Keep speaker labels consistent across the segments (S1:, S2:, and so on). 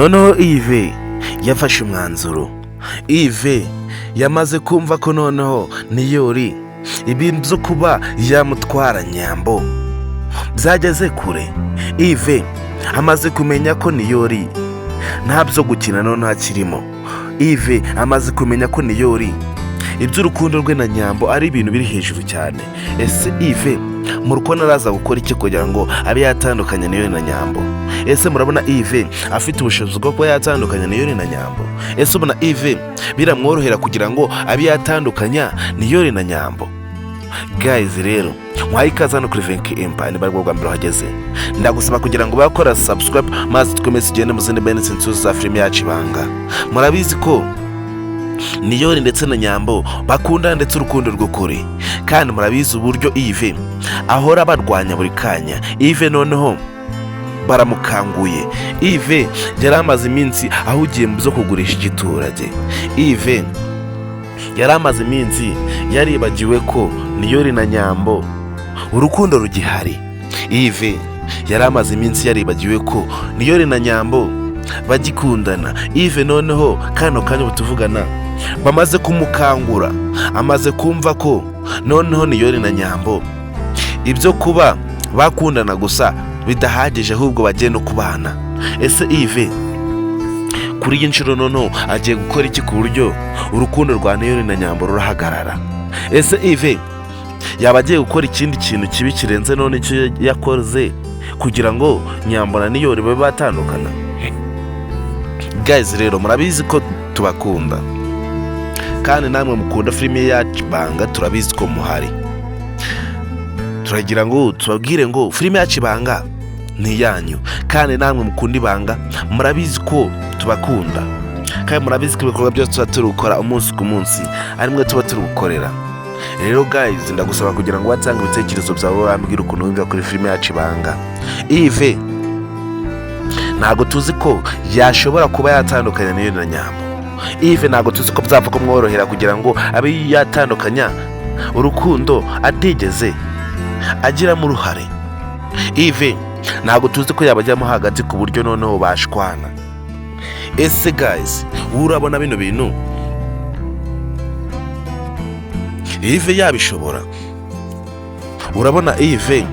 S1: Noneho Yves yafashe umwanzuro. Yves yamaze kumva ko noneho Niyori ibintu byo kuba yamutwara Nyambo byageze kure. Yves amaze kumenya ko Niyori nta byo gukina noneho akirimo. Yves amaze kumenya ko Niyori iby'urukundo rwe na Nyambo ari ibintu biri hejuru cyane. Ese Yves murabona araza gukora iki kugira ngo abe yatandukanye Niyori na Nyambo? Ese murabona Yves afite ubushobozi bwo kuba yatandukanya Niyori na Nyambo? Ese ubona Yves biramworohera kugira ngo abe yatandukanya Niyori na Nyambo? Guys, rero mwaye ikaze hano kuri Venki Empire. Niba aribwo bwa mbere uhageze, ndagusaba kugira ngo bakora subscribe, maze twemeze tugende mu zindi benefits za filime yacu Ibanga. Murabizi ko Niyori ndetse na Nyambo bakundana ndetse urukundo rw'ukuri, kandi murabizi uburyo Yves ahora barwanya buri kanya. Yves noneho baramukanguye. Yves yari amaze iminsi ahugiye mu byo kugurisha igiturage. Yves yari amaze iminsi yaribagiwe ko Niyori na Nyambo urukundo rugihari. Yves yari amaze iminsi yaribagiwe ko Niyori na Nyambo bagikundana. Yves noneho kano kanya ubu tuvugana bamaze kumukangura, amaze kumva ko noneho Niyori na Nyambo ibyo kuba bakundana gusa bidahagije, ahubwo bagiye no kubana. Ese Yves kuri iyi nshuro noneho agiye gukora iki ku buryo urukundo rwa Niyori na Nyambo rurahagarara? Ese Yves yaba agiye gukora ikindi kintu kibi kirenze none icyo yakoze kugira ngo Nyambo na Niyori babe batandukana? Guys, rero murabizi ko tubakunda, kandi namwe mukunda filime yacu Ibanga, turabizi ko muhari. Turagira ngo tubabwire ngo filime yacu Ibanga ni iyanyu, kandi namwe mukunda Ibanga murabizi ko tubakunda, kandi murabizi ko ibikorwa byose tuba turi gukora umunsi ku munsi ari mwe tuba turi gukorera. Rero guys, ndagusaba kugira ngo watange ibitekerezo byawe, wambwira ukuntu wumva kuri filime yacu Ibanga. Yves ntabwo tuzi ko yashobora kuba yatandukanya n'iyo na Nyambo. Yves ntabwo tuzi ko byapfa kumworohera kugira ngo abe yatandukanya urukundo atigeze agiramo uruhare. Yves ntabwo tuzi ko yabajyamo hagati ku buryo noneho bashwana. Ese guys, wowe urabona bino bintu Yves yabishobora? Urabona Yves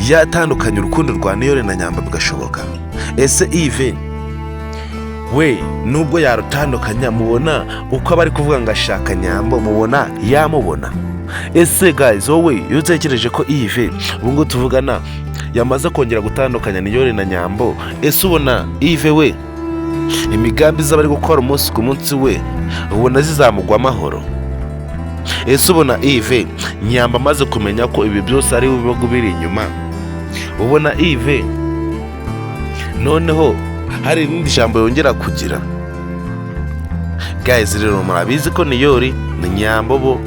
S1: yatandukanya urukundo rwa Niyori na Nyambo bigashoboka? Ese Yves we nubwo yarutandukanya, mubona uko aba ari kuvuga ngo ashaka Nyambo, mubona yamubona? Ese guys, wowe iyo utekereje ko Yves ubu ngubu tuvugana yamaze kongera gutandukanya Niyori na Nyambo, ese ubona Yves we imigambi z'aba ari gukora umunsi ku munsi we ubona zizamugwa amahoro? Ese ubona Yves, Nyambo amaze kumenya ko ibi byose ari we biba biri inyuma, ubona Yves noneho hari irindi jambo yongera kugira? Guys, rero murabizi ko Niyori ni Nyambo bo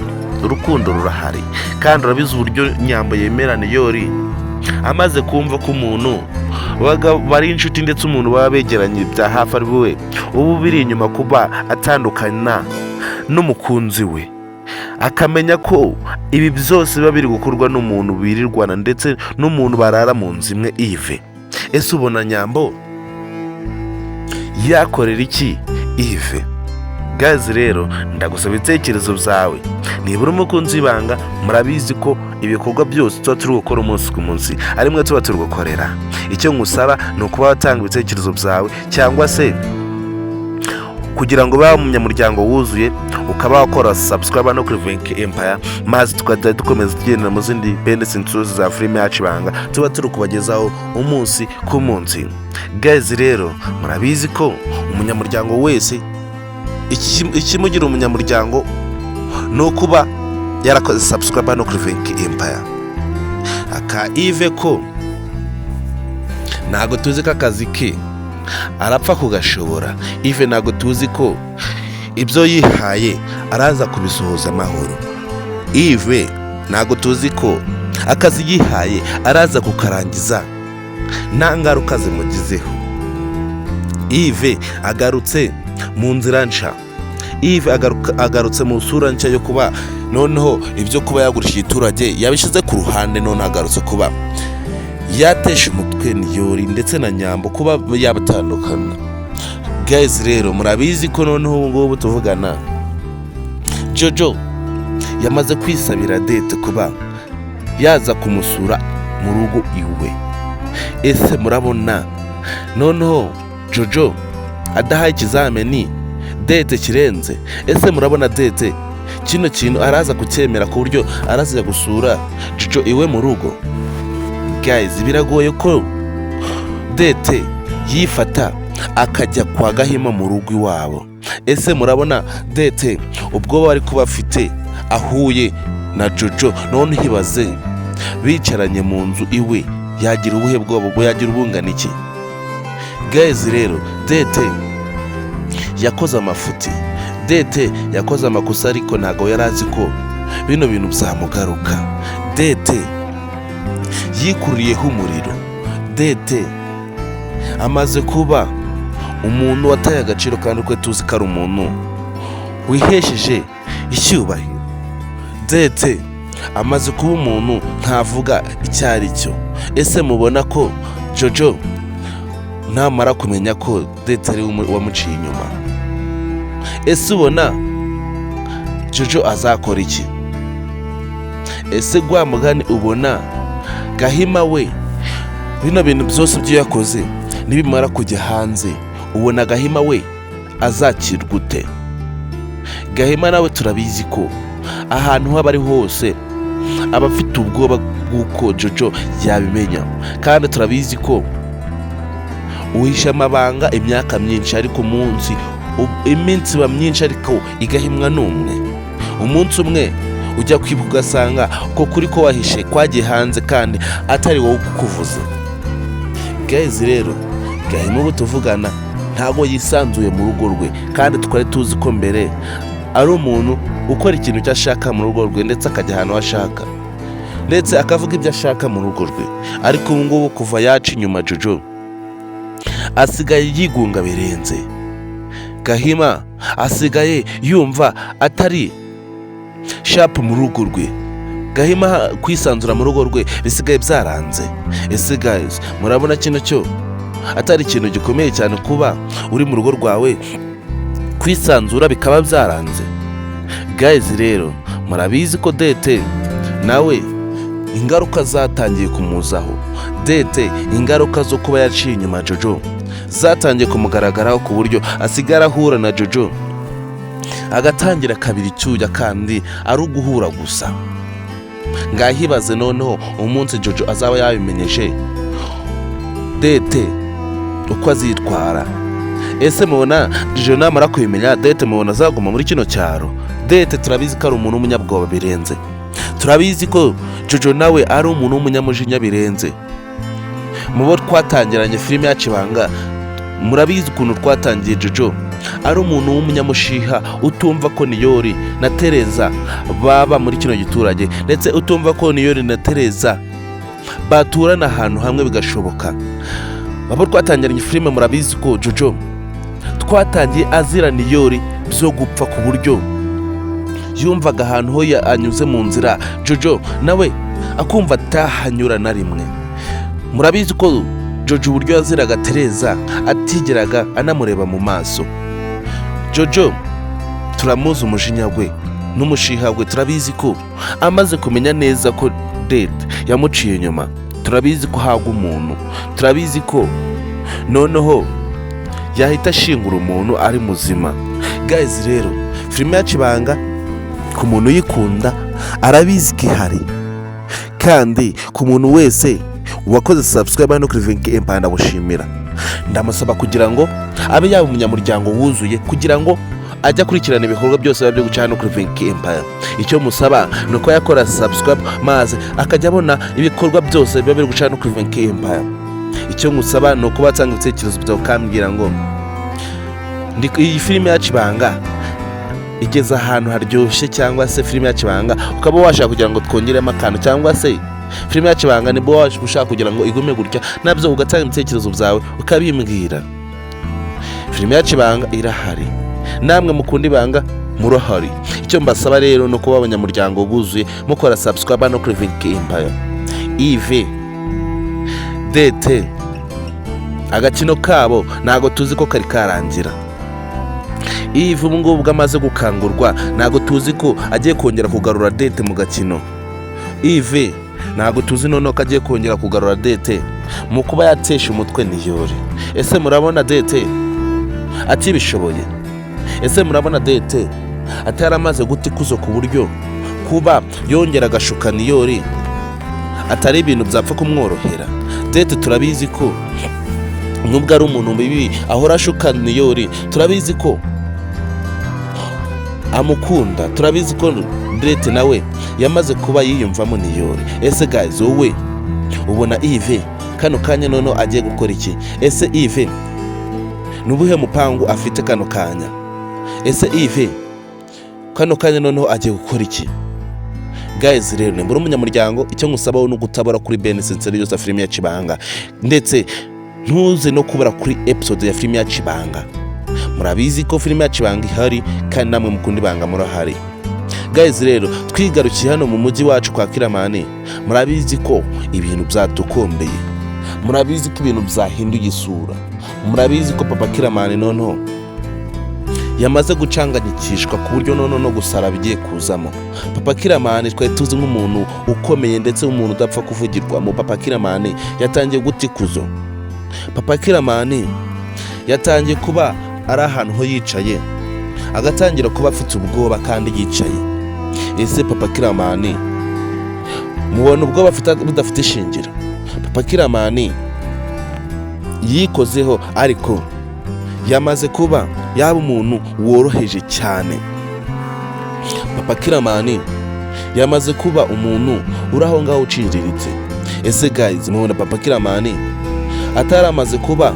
S1: urukundo rurahari, kandi urabizi uburyo Nyambo yemera Niyori amaze kumva ko umuntu bari inshuti, ndetse umuntu baba begeranye bya hafi ari we ubu biri inyuma kuba atandukana n'umukunzi we, akamenya ko ibi byose biba biri gukorwa n'umuntu birirwana ndetse n'umuntu barara mu nzu imwe, Yves. Ese ubona Nyambo yakorera iki Yves? Guys, rero ndagusaba ibitekerezo byawe. Nibura umukunzi w'Ibanga, murabizi ko ibikorwa byose tuba turi gukora umunsi ku munsi ari mwe tuba turi gukorera. Icyo ngusaba ni ukuba watanga ibitekerezo byawe, cyangwa se kugira ngo ube umunyamuryango wuzuye ukaba wakora subscribe no kuri Venki Empire, maze tukajya dukomeza tugendera mu zindi benefits za filime yacu Ibanga tuba turi kubagezaho umunsi ku munsi. Guys, rero murabizi ko umunyamuryango wese ikimugira umunyamuryango ni ukuba yarakoze subscribe no kuri Venki Empire. Aka Yves ko ntabwo tuzi ko akazi ke arapfa kugashobora. Yves ntabwo tuzi ko ibyo yihaye araza kubisohoza amahoro. Yves ntabwo tuzi ko akazi yihaye araza kukarangiza nta ngaruka zimugizeho. Yves agarutse mu nzira nshya. Yves agarutse mu sura nshya yo kuba noneho ibyo kuba yagurisha igiturage yabishyize ku ruhande, none agarutse kuba Yatesha umutwe Niyori ndetse na Nyambo kuba yabatandukana. Guys rero, murabizi ko noneho ubu ngubu tuvugana Jojo yamaze kwisabira Dete kuba yaza kumusura mu rugo iwe. Ese murabona noneho Jojo adahaye ikizamini Dete kirenze? Ese murabona Dete kino kintu araza kucyemera ku buryo araza gusura Jojo iwe mu rugo? Guys, biragoye ko Dete yifata akajya kwa Gahima mu rugo iwabo. Ese murabona Dete ubwoba bari kuba afite ahuye na Jojo, none hibaze bicaranye mu nzu iwe, yagira ubuhe bwoba? Ubwo yagira ubungana iki? Guys rero, Dete yakoze amafuti, Dete yakoze amakosa, ariko ntabwo yari azi ko bino bintu byamugaruka. Dete yikururiyeho umuriro. Dete amaze kuba umuntu wataye agaciro, kandi uko tuzi ko ari umuntu wihesheje icyubahiro. Dete amaze kuba umuntu ntavuga icyo ari cyo. Ese mubona ko Jojo namara kumenya ko Dete ari we wamuciye inyuma, ese ubona Jojo azakora iki? Ese rwa mugani ubona Gahima we bino bintu byose ibyo yakoze nibimara kujya hanze, ubona Gahima we azakirwa ute? Gahima nawe turabizi ko ahantu haba ari hose aba afite ubwoba bw'uko Jojo yabimenya, kandi turabizi ko uhisha amabanga imyaka myinshi, ariko umunsi iminsi iba myinshi ariko igahimwa n'umwe. Umunsi umwe ujya kwibuka ugasanga ko kuri ko wahishe kwagiye hanze kandi atari wowe ukuvuze. Guys rero, Gahima ubu tuvugana ntabwo yisanzuye mu rugo rwe, kandi twari tuzi ko mbere ari umuntu ukora ikintu cyo ashaka mu rugo rwe, ndetse akajya ahantu ashaka, ndetse akavuga ibyo ashaka mu rugo rwe. Ariko ubu ngubu kuva yaca inyuma Jojo, asigaye yigunga birenze. Gahima asigaye yumva atari sharp mu rugo rwe. Gahima kwisanzura mu rugo rwe bisigaye byaranze. Ese guys, murabona kino cyo atari ikintu gikomeye cyane, kuba uri mu rugo rwawe kwisanzura bikaba byaranze? Guys rero, murabizi ko Dete nawe ingaruka zatangiye kumuzaho. Dete ingaruka zo kuba yaciye inyuma Jojo zatangiye kumugaragaraho, ku buryo asigara ahura na Jojo agatangira kabiri icyuya, kandi ari uguhura gusa. Ngahibaze noneho umunsi Jojo azaba yabimenyeje Dete uko azitwara. Ese mubona Jojo namara kubimenya, Dete mubona azaguma muri kino cyaro? Dete turabizi ko ari umuntu w'umunyabwoba birenze. Turabizi ko Jojo nawe ari umuntu w'umunyamujinya birenze. Mu bo twatangiranye filime yacu Ibanga, murabizi ukuntu twatangiye Jojo ari umuntu w'umunyamushiha, utumva ko Niyori na Tereza baba muri kino giturage, ndetse utumva ko Niyori na Tereza baturana ahantu hamwe bigashoboka. Abo twatangiranye filime murabizi ko Jojo twatangiye azira Niyori byo gupfa, ku buryo yumvaga ahantu ho anyuze mu nzira Jojo nawe akumva atahanyura na rimwe. Murabizi ko Jojo uburyo yaziraga Tereza atigeraga anamureba mu maso. Jojo turamuzi umujinya we n'umushiha we. Turabizi ko amaze kumenya neza ko Dete yamuciye inyuma, turabizi ko hagwa umuntu, turabizi ko noneho yahita ashingura umuntu ari muzima. Guys rero, filime yacu Ibanga, ku muntu uyikunda arabizi ko ihari, kandi ku muntu wese wakoze subscribe hano kuri Venke Empire ndamushimira. Ndamusaba kugira ngo abe yaba umunyamuryango wuzuye, kugira ngo ajye akurikirana ibikorwa byose biba byo guca hano kuri Venke Empire. Icyo musaba ni uko yakora subscribe maze akajya abona ibikorwa byose biba biri guca hano kuri Venke Empire. Icyo musaba ni ukuba watanga ibitekerezo byawe, ukambwira ngo iyi filime yacu Ibanga igeze ahantu haryoshye, cyangwa se filime yacu Ibanga ukaba washaka kugira ngo twongeremo akantu, cyangwa se filime yacu Ibanga nibwo waba ushaka kugira ngo igume gutya, nabyo ugatanga ibitekerezo byawe ukabimbwira. Filime yacu Ibanga irahari, namwe mukunda Ibanga murahari. Icyo mbasaba rero ni ukuba abanyamuryango buzuye mukora subscribe no kuri Venke Empire. Ive. Dete agakino kabo ntabwo tuzi ko kari karangira. Yves ubu ngubu bwo amaze gukangurwa, ntabwo tuzi ko agiye kongera kugarura Dete mu gakino. Yves ntabwo tuzi noneho ko agiye kongera kugarura Dete mu kuba yatesha umutwe Niyori. Ese murabona Dete atibishoboye? Ese murabona Dete ataramaze guta ikuzo ku buryo kuba yongera agashuka Niyori atari ibintu byapfa kumworohera? Dete turabizi ko nubwo ari umuntu mubi ahora ashuka Niyori, turabizi ko amukunda, turabizi ko Dete nawe yamaze kuba yiyumvamo Niyori. Ese guys, wowe ubona Yves kano kanya noneho agiye gukora iki? Ese Yves ni ubuhe mupangu afite kano kanya? Ese Yves kano kanya noneho agiye gukora iki? Guys rero, nimba uri umunyamuryango, icyo ngusabaho ni ugutabara kuri Ben Sincere yose filime ya Kibanga, ndetse ntuze no kubura kuri episode ya filime ya Kibanga. Murabizi ko filime ya Kibanga ihari, kandi namwe mukunda ibanga murahari. Guys rero, twigarukiye hano mu mujyi wacu kwa Kiramani. Murabizi ko ibintu byatukombeye, murabizi ko ibintu byahinduye isura, murabizi ko papa Kiramani noneho yamaze gucanganyikishwa ku buryo noneho no gusara bigiye kuzamo. Papa Kiramani twari tuzi nk'umuntu ukomeye ndetse umuntu udapfa kuvugirwamo. Papa Kiramani yatangiye guta ikuzo. Papa Kiramani yatangiye kuba ari ahantu ho yicaye, agatangira kuba afite ubwoba kandi yicaye. Ese papa Kiramani mubona ubwoba afite budafite ishingiro? Papa Kiramani yikozeho, ariko yamaze kuba yaba umuntu woroheje cyane. Papa Kiramani yamaze kuba umuntu uri aho ngaho uciriritse. Ese guys, mubona papa Kiramani ataramaze kuba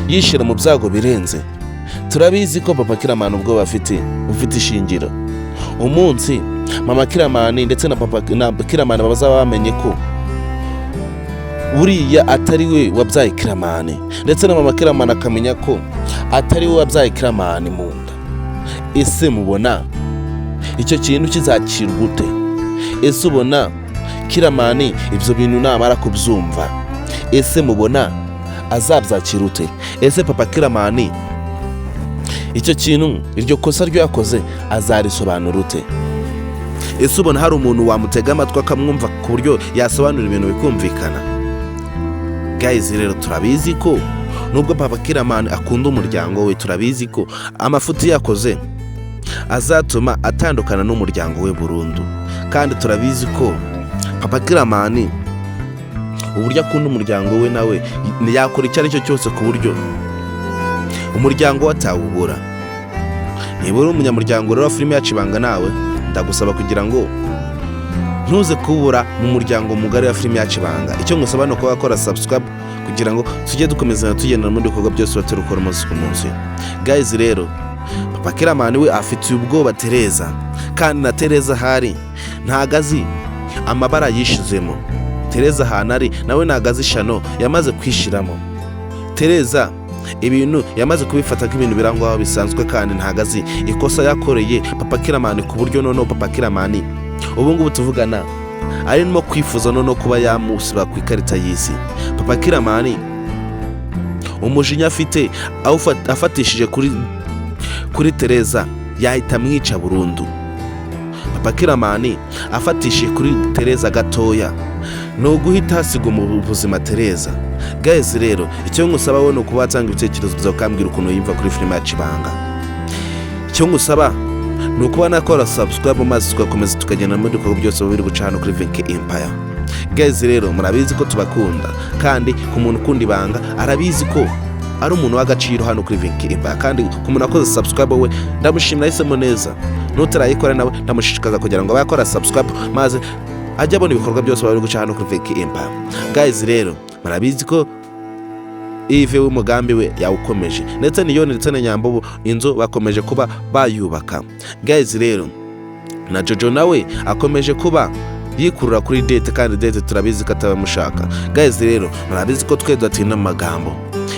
S1: yishyira mu byago birenze? Turabizi ko papa Kiramani ubwoba afite bufite ishingiro. Umunsi mama Kiramani ndetse na papa na Kiramani bazaba bamenye ko buriya atari we wabyaye Kiramani, ndetse na mama Kiramani akamenya ko atari we wabyaye Kiramani mu nda, ese mubona icyo kintu kizakirwa ute? Ese ubona Kiramani ibyo bintu namara kubyumva, ese mubona azabyakira ute? Ese papa Kiramani icyo kintu, iryo kosa ryo yakoze, azarisobanura ute? Ese ubona hari umuntu wamutega amatwi akamwumva ku buryo yasobanura ibintu bikumvikana? Guys rero, turabizi ko nubwo papa Kiramani akunda umuryango we, turabizi ko amafuti yakoze azatuma atandukana n'umuryango we burundu. Kandi turabizi ko papa Kiramani uburyo akunda umuryango we, nawe yakora icyo ari cyo cyose ku buryo umuryango we atawubura. Niba uri umunyamuryango rero wa filime yacu Ibanga, nawe ndagusaba kugira ngo ntuze kubura mu muryango mugari wa filime yacu Ibanga. Icyo ngusaba ni ukuba wakora subscribe kugira ngo tujye dukomeza tugendana mu bikorwa byose tuba turi gukora umunsi ku munsi. Guys rero, papa Kiramani we afitiye ubwoba Tereza, kandi na Tereza ahari ntago azi amabara yishizemo. Tereza ahantu ari nawe ntago azi ishano yamaze kwishiramo. Tereza ibintu yamaze kubifata nk'ibintu birangwaho bisanzwe, kandi ntago azi ikosa yakoreye papa Kiramani, ku buryo noneho papa Kiramani ubu ngubu tuvugana arimo kwifuza noneho kuba yamusiba ku ikarita y'isi. Papa Kiramani umujinya afite afatishije kuri Tereza yahita amwica burundu. Papa Kiramani afatishije kuri Tereza gatoya ni uguhita hasiga mu buzima Tereza. Guys rero, icyo ngusaba wowe ni ukuba watanga ibitekerezo byawe, ukambwira ukuntu yumva kuri filime yacu Ibanga. Icyo ngusaba ni ukuba nakora subscribe, maze tugakomeza tukagenda mu bikorwa byose biri guca hano kuri Vinke Empire. Guys rero, murabizi ko tubakunda, kandi ku muntu ukunda ibanga arabizi ko ari umuntu w'agaciro hano kuri Vinke Empire. Kandi ku muntu wakoze subscribe we ndamushimira, yahisemo neza. N'utarayikora nawe ndamushishikaza kugira ngo abe yakora subscribe, maze ajye abona ibikorwa byose bari guca hano kuri Vinke Empire. Guys rero, murabizi ko Yves w'umugambi we yawukomeje, ndetse niyoni ndetse na Nyambo inzu bakomeje kuba bayubaka. Guys rero, na Jojo nawe akomeje kuba yikurura kuri Dete, kandi Dete turabizi ko atabamushaka. Guys rero, murabizi ko twe tudatinda mu magambo.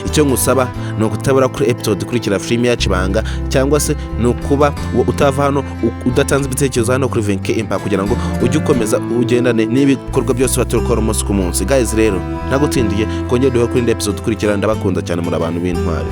S1: Icyo ngusaba ni ukutabura kuri episode ikurikira filime yacu Ibanga, cyangwa se ni ukuba utava hano udatanze ibitekerezo hano kuri Venke Empire, kugira ngo ujye ukomeza ugendane n'ibikorwa byose baturukora umunsi ku munsi. Guys, rero ntagutindiye, kongera duhe kuri indi episode ikurikira. Ndabakunda cyane, muri abantu b'intwari.